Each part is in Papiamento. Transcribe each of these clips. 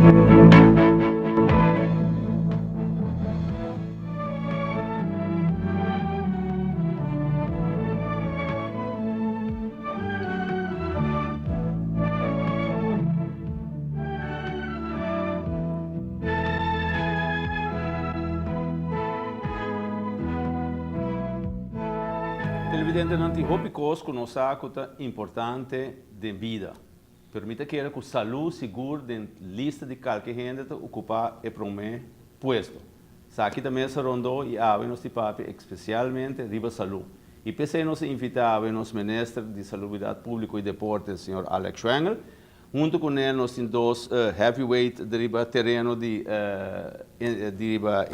Televidentenan tin hopi kos ku nos sa ku ta importante den bida. Pero mi ta kere ku salú sigur den lista di kalke hende ta okupá e promé puesto. Esaki ta mesa rondó i awe nos tin papia espesialmente riba salú. I p'esei nos a invitá awe nos Minister di Salubridat Públiko i Deporte, señor Alex Schwengle. Huntu ku ne nos tin dos heavyweight riba tereno di di riba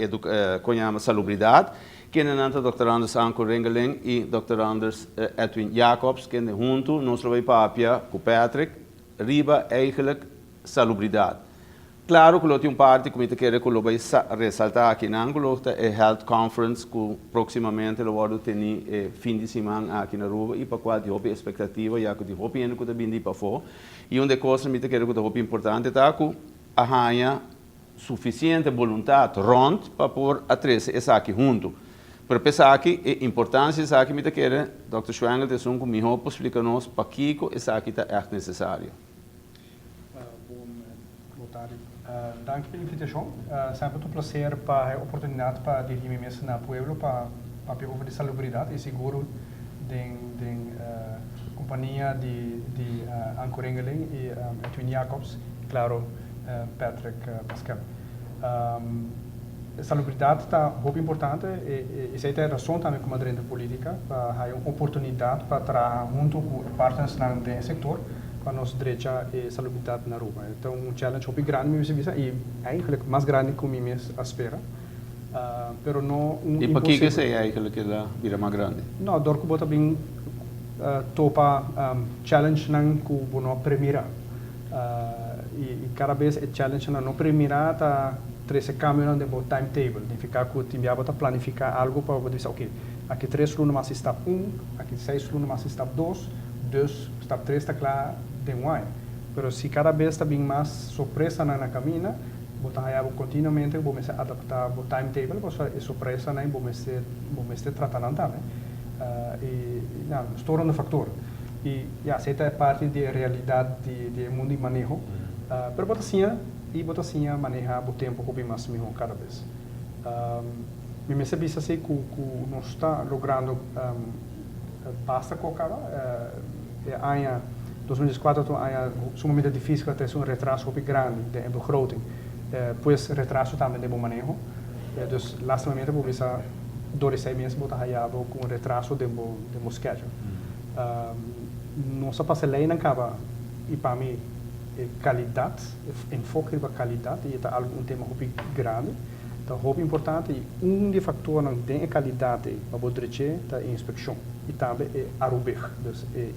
kon yama salubridat, kendenan ta Dòkter Anders Anko Ringeling i Dòkter Anders Edwin Jacobs, kende huntu nos lo bai papia ku Patrick riba eigenlijk salubridat. Claro cu lo tin un parti cu mi ta kere cu lo bay resalta akinan cu lo ta e Health Conference cu proximamente lo wordo teni e fin di siman aki na Aruba y pa cual tin hopi expectativa ya cu tin hopi hende cu ta bini di pafo. Y un di e cosnan mi ta kere cu ta hopi importante ta cu a haya suficiente boluntad rond pa por a trece esaki hunto. Pero pa esaki e importancia di esaki mi ta kere Dòkter Schwengel ta esun cu miho por splica nos pakico esaki ta echt necesario. Bon tardi. Danki pa e invitashon. Semper ta un plaser pa haña oportunidat pa dirigí mi mes na pueblo pa papia over di salubridat i sigur den den kompania di di Anko Ringeling i Edwin Jacobs i klaro Patrick Paskel. Salubridat ta hopi importante i esei ta e rason tambe ku mi a drenta politika pa haña un oportunidat pa traha huntu ku e partnersnan den e sektor pa nos drecha e salubridat na Aruba. E ta un challenge hopi grandi mi mester bisa i eigenlijk mas grandi ku mi mes a spera, pero no un I pakiko imposibel. esei eigenlijk el a bira mas grandi? No, dor ku bo ta bin topa challengenan ku bo no a premira. I kada bes e challengenan no premira ta trese cambionan den bo timetable. Nifica cu tin bia bo ta planifica algo pa bo bisa ok, aki tres luna mas stap un, aki seis luna mas stap dos, dus stap tres ta cla den un aña. Pero si cada bes ta bin mas sorpresanan na camina, bo ta haya bo continuamente cu bo mester adapta bo timetable pasobra e sorpresanan bo mester bo mester trata nan tambe. Y ya, storende factor. Y ya, esey ta e parti di e realidad di di e mundo di maneho. Pero bo ta siña. I bo ta siña maneha bo tempu hopi mas mihó kada bes. Mi mester bisa si ku ku nos ta logrando basta ku a kaba. E aña 2014 ta un aña sumamente difísil ku a trese un retraso hopi grandi den e begroting. Pues retraso tambe den bo maneho. Dus lastimamente bo bisa dor di sei mes bo ta haya bo ku un retraso den bo den bo schedule. Nos a pasa e leinan kaba i pa mi e kalidat, e enfoke riba kalidat i e ta algu un tema hopi grandi, ta hopi importante i un di e faktornan den e kalidat ei pa bo dreché ta e inspekshon i tambe e Arubig, dus e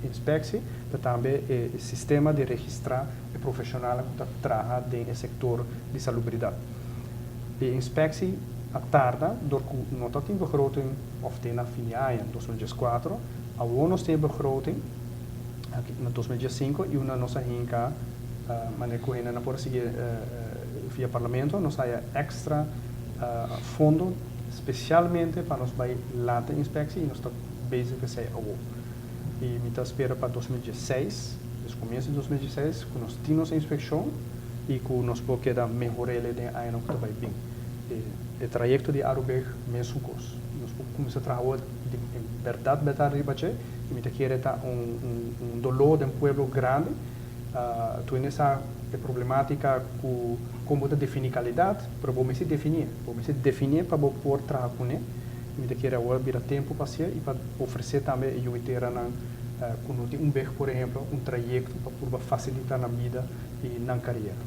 inspeksie pero tambe e sistema di registrá e profeshonalnan ku ta traha den e sektor di salubridat. E inspeksie a tarda dor ku no ta tin begroting òf te na fin di aña 2014, awor nos tin e begroting. Na 2015 y una nos a hinca manera cu hende na por a sigui via Parlamento, nos haya extra fondo specialmente pa nos bay lanta inspectie y nos ta bezig cu esey awo. Y mi ta spera pa 2016, dus comienzo di 2016, cu nos tin nos inspeccion y cu nos por keda mehorele den añanan cu ta bay bin. E trayecto di Arubig mesun cos. Nos por cuminsa traha awo di berdad berdad riba dje. Y mi ta kere ta un un dolor den pueblo grandi. Tur hende sa e problematica cu con bo ta defini calidad, pero bo mester definié. Bo mester definié pa bo por traha cune. Y mi ta kere awor bira tempo pa hacié y pa ofrece tambe e yuiteranan cu no tin un beg, por ehemplo, un trayecto pa purba facilita nan bida y nan cariera.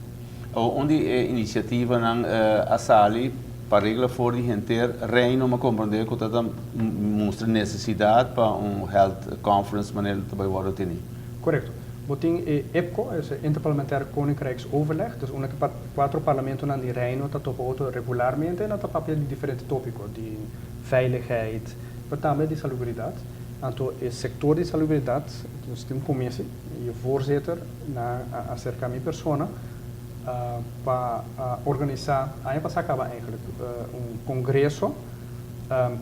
Un di e iniciativanan a sali pa regla for di henter Reino, mi a comprende cu ta ta mustra necesidad pa un health conference manera lo ta bay wordo teni. Corecto. Bo tin e IPCO, es e Interparlementair Koninkrijksoverleg, dus unda cu cuatro parlamentonan di Reino ta topa otro regularmente en nan ta papia di diferente topico, di veiligheid, pero tambe di salubridad. Anto e sector di salubridad, nos tin un commissie, y e voorzitter, Nan a aserká mi persona. Pa organisa, aña pasa caba eigenlijk, un congreso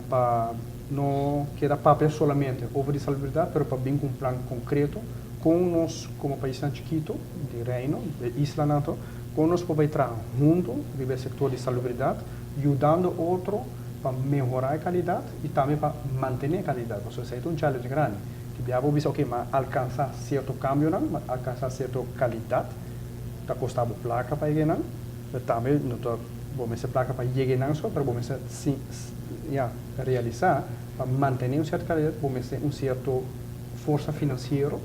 pa no keda papia solamente over di salubridad, pero pa bin cu un plan concreto con nos como paisnan chikito di Reino, di islanan to, con nos por bay traha hunto riba e sector di salubridad, yudando otro pa mehora e calidad y tambe pa mantene e calidad, pasobra esey ta un challenge grandi. Ki bia bo bisa, ok, m'a alcansa cierto cambionan, m'a alcansa cierto calidad, ta costa bo placa pa yega einan, pero tambe no ta bo mester placa pa yega einan so, pero bo mester si, ya, realisa pa mantene un cierto calidad, bo mester un cierto forsa financiero,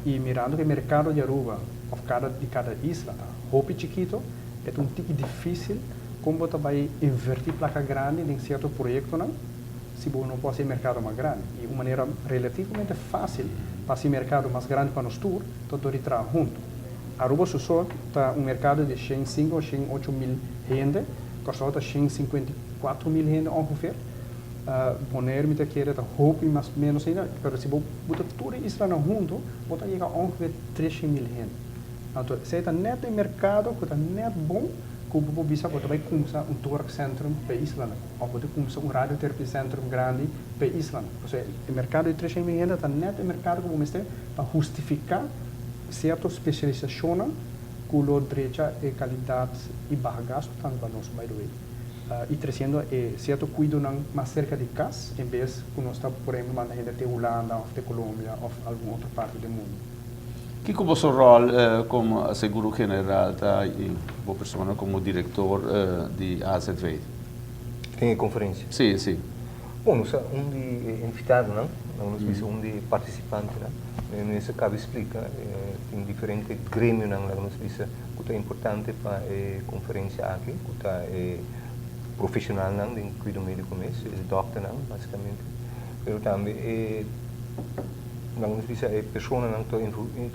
y mirando cu e mercado di Aruba of cada di cada isla ta hopi chikito, e ta un tiki dificil con bo ta bay inverti placa grandi den cierto proyectonan si bo no por haci e mercado mas grandi. Y un manera relativamente facil pa haci mercado mas grandi pa nos tur ta dor di traha hunto. Aruba su so ta un mercado di 105 o 108 mil hende, Kòrsou ta 154 mil hende ongeveer. Bonaire mi ta kere ta hopi mas menos ainda, pero si bo buta tur e islanan hunto, bo ta yega ongeveer 300 mil hende. Anto, esei ta net e mercado ku ta net bon ku bo por bisa bo ta bai kumsa un thoraxcentrum pa e islanan, òf bo ta kumsa un radioterapiecentrum grandi pa e islanan. Pasobra e mercado di 300 mil hende ta net e mercado ku bo mester pa hustifiká sierto spesialisashonnan ku lo drecha e kalidat i baha gastu tambe pa nos, by the way. I tresiendo e sierto kuidonan mas serka di kas en bes ku nos ta, por ehempel, manda hende te Hulanda òf te Colombia òf algun otro parti den mundu. Kiko boso rol komo Seguro General ta i bo persona komo direktor di AZV? Den e konferensia? Si, si. Bon, nos ta un di e invitadonan, nos bisa un di e partisipantenan. Nos a kaba di splika, tin diferente gremionan, laga nos bisa, ku ta importante pa e konferensia aki, ku ta e profeshonalnan den kuido médiko mes, e dòkternan basikamente, pero tambe e, laga nos bisa, e personanan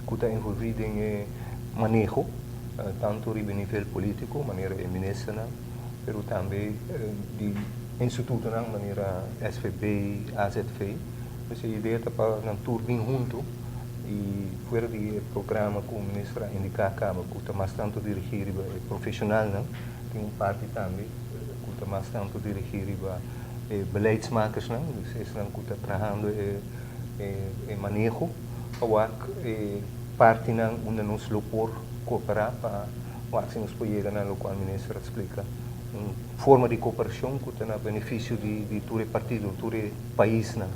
ku ta envolví den e maneho, tantu riba e nivel polítiko, manera e ministernan, pero tambe di institutonan manera SVB, AZV. Pues e idea ta pa nan tur bin huntu i fuera di e programa ku minister a indiká kaba ku ta mas tantu dirigí riba e profeshonalnan, tin un parti tambe ku ta mas tantu dirigí riba e beleidsmakersnan, dus esnan ku ta trahando e e maneho pa wak e partinan unda nos lo por kooperá pa wak si nos por yega na lokual minister a splika, un forma di kooperashon ku ta na benefisio di tur e partido, tur e paisnan,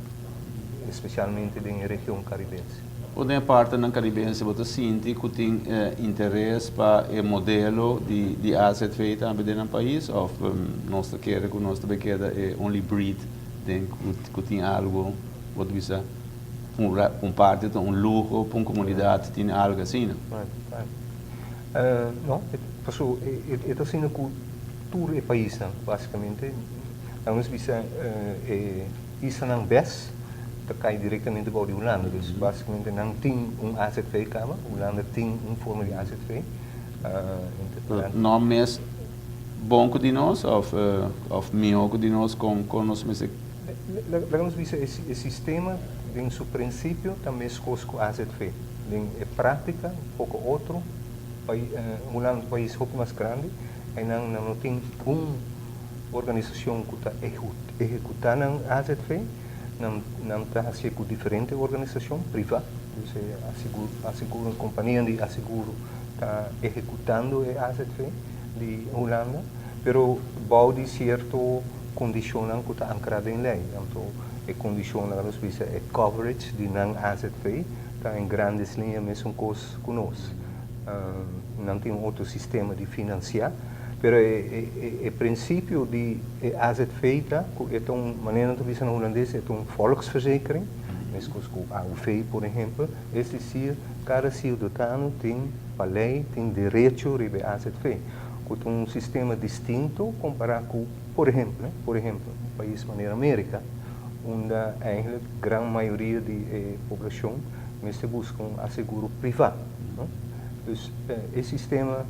espesialmente den e region karibense. Bo den e partenan karibense bo ta sinti ku tin interes pa e modelo di AZV tambe den nan pais òf nos ta kere ku nos ta bay keda e only breed den ku tin algu bo ta bisa un parti ta un luho pa un komunidat tin algu asina? No, paso e ta asina ku tur e paisnan basikamente. Nan nos bisa e islanan bes ta kai direktamente bou di Hulanda. Dus basikamente nan tin un AZV kaba, Hulanda tin un forma di AZV. No mes bon ku di nos òf òf mihó ku di nos kon kon nos mester? Laga nos bisa e sistema den su prinsipio ta meskos ku AZV. Den e práktika un poko otro. Hulanda ta un pais hopi mas grandi, einan nan no tin un organisashon ku ta ehekutá nan AZV, nan ta hasié ku diferente organisashon privá, dus e aseguro, kompanianan di aseguro ta ehekutando e AZV di Hulanda, pero bou di sierto kondishonnan ku ta ankrá den lei. Anto e kondishonnan nos bisa e coverage di nan AZV ta en grandes liña mesun kos ku nos. Nan tin un otro sistema di finansiá. Pero e prinsipio di e AZV ta ku e ta un, manera nan ta bisa na hulandes, e ta un volksverzekering, meskos ku AOV por ehempel, es desir kada siudadano tin pa lei tin derecho riba e AZV, ku ta un sistema distinto kompará ku por ehempel, por ehempel un pais manera Merika unda eigenlijk gran mayoria di e poblashon mester buska un aseguro privá, no? Dus e sistema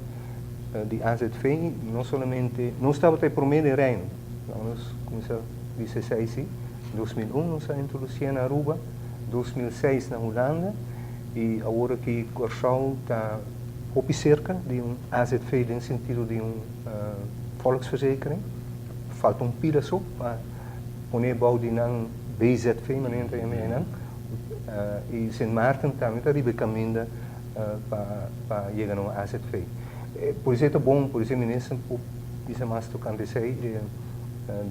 di AZV no solamente nos tabata e prome den Reino, nos cuminsa bisa esey si, 2001 nos a introduci na Aruba, 2006 na Hulanda y awor aki Corsou ta hopi serka di un AZV den sentido di un volksverzekering. Falta un pida so pa pone bou di nan BZV, manera nan ta yama einan. I Sint Maarten tambe ta riba e kaminda pa yega na un AZV. Por esei ta bon, por esei minister por bisa mas tokante esei,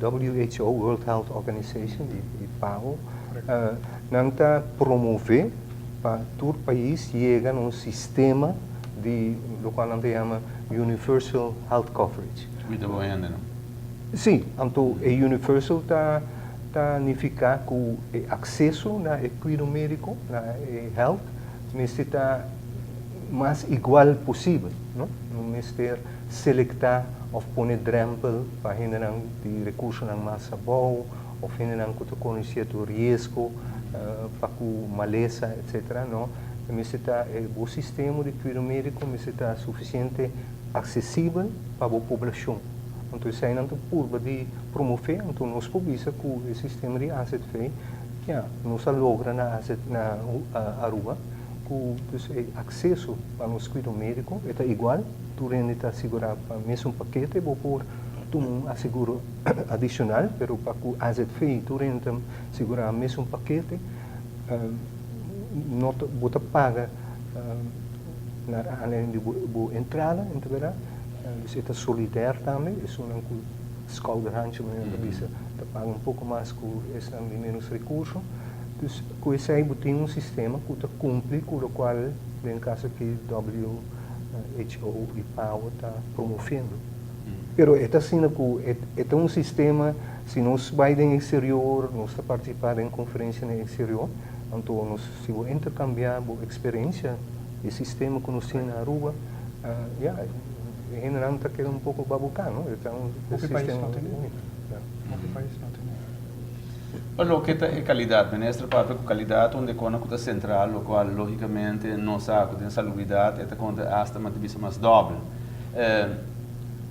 WHO, World Health Organization, i PAO, nan ta promové pa tur pais yega na un sistema di lokual nan ta yama Universal Health Coverage. Kuida bo hendenan. Sí, anto e universal ta ta nifiká ku e akseso na e kuido médiko, na e health, mester ta mas igual posibel, no? No mester selektá òf pone drèmpel pa hendenan di rekursonan mas abou òf hendenan ku ta kore sierto riesgo pa ku malesa, etsetera, no. E mester ta e bo sistema di kuido médiko mester ta sufisiente aksesibel pa bo poblashon. Anto eseinan ta purba di promové, anto nos por bisa ku e sistema di AZV, ya, nos a logra na AZ na Aruba ku dus e akseso pa nos kuido médiko e ta igual, tur hende ta asigurá pa mesun pakete, bo por tuma un aseguro adishonal, pero pa ku AZV tur hende ta sigurá mesun pakete, no ta bo ta paga na aanleiding di bo entrada, enta berdad. Dus e ta solidair tambe, esunnan ku skouder hanchu manera nan ta bisa ta paga un poko mas ku esnan di menos rekurso. Dus ku esei bo tin un sistema ku ta kumpli ku lokual den kaso aki WHO i PAO ta promoviendo. Pero e ta asina ku e ta un sistema, si nos bai den eksterior, nos ta partisipá den konferensia den eksterior, anto nos si bo interkambiá bo eksperensia, e sistema ku nos tin na Aruba, Ya, e hendenan ta keda un poko babuká, no? E ta un Hopi pais sistema no tene. úniko. Ya. Hopi pais no tene. Pa loke ta e kalidat, Minister papia ku kalidat un dekona ku ta sentral, lokual logikamente nos sa ku den salubridat e ta konta asta mas ta bisa mas dòbel.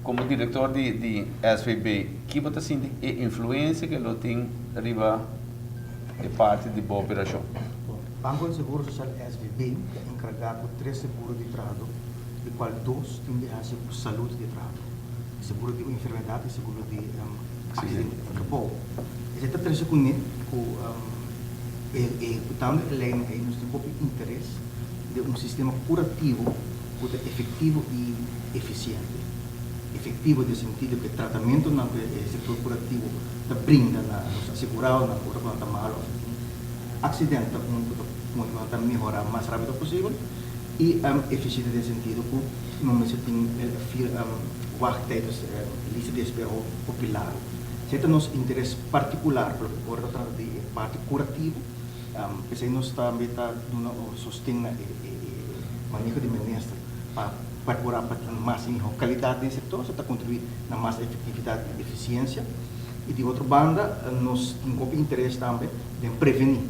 Komo direktor di di SVB, ki bo ta sinti e influensia ke lo tin riba e parti di bo operashon? Banco di Seguro Social, SVB, ta encarga cu tres seguro di trahador, di cual dos tin di haci cu salud di trahador, e seguro di enfermedad y seguro di accidente di trabou. Esey ta trece cune cu ehecutando e leynan ey nos tin hopi interes den un sistema curativo cu ta efectivo y eficiente. Efectivo den sentido cu e tratamentonan cu e sector curativo ta brinda na nos aseguradonan ora cu nan ta malo of tin Accident ta un cu ta pone cu nan ta mehora mas rapido posibel y eficiente den sentido cu no mester tin wachttijd, dus lista di espera hopi largo. Esey ta nos interes particular pa loke ora ta trata di e parti curativo, p'esey nos tambe ta duna un sosten na e maneho di minister pa percura pa tin mas y miho calidad den e sector, esey ta contribui na mas efectividad y eficiencia. Y di otro banda nos tin hopi interes tambe den prevení,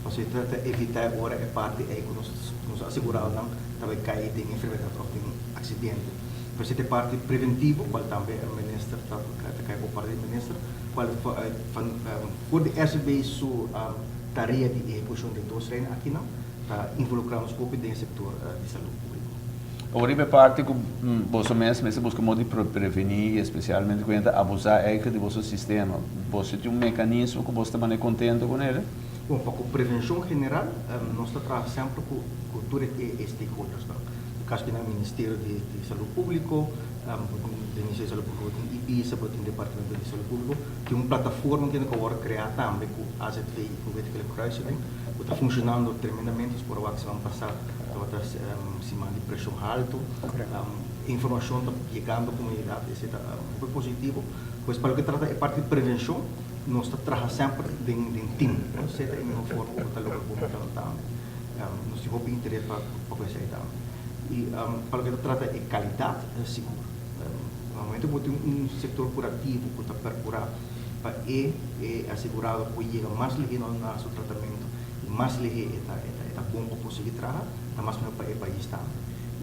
pasobra ta evitá e ora e parti ei ku nos nos aseguradonan ta bai kai den enfermedat òf den aksidente. Pero si ta e parti preventivo, kual tambe e minister ta ta kai por parti di minister, kual van for di RCB su tarea di ehekushon den dos reino akinan ta involukrá nos hopi den e sektor di salú públiko. Awor riba e parti ku boso mes mester buska modo di prevení i espesialmente ku hende ta abusá eigen di boso sistema, boso tin un mekanismo ku boso ta manera kontento ku nel? Bon, pa ku prevenshon general nos ta traha semper ku tur e stakeholdersnan. Den kaso di nan Ministerio di Salú Públiko, den Ministerio di Salú Públiko tin IBISA, bo tin Departamento di Salú Públiko, tin un plataforma ku a wòrdu kreá tambe ku AZV i ku Wetgele Kruiseling ku ta funshonando tremendamente, nos por a wak siman pasá. Tabata siman di preshon haltu. E informashon ta yegando komunidat, esei ta hopi positivo. Pues pa loke trata e parti di prevenshon, nos ta traha semper den den tim. Esei ta e mihó forma ku bo ta logra bon metanan tambe. Nos tin hopi interes pa ku esei tambe. I pa loke ta trata e kalidat, sigur. Na momento ku bo tin un sektor kurativo ku ta perkurá pa e e asegurado por yega mas lihé na su tratamentu, I mas lihé e ta e ta bon pa por sigui traha, ta mas mihó pa e pais tambe.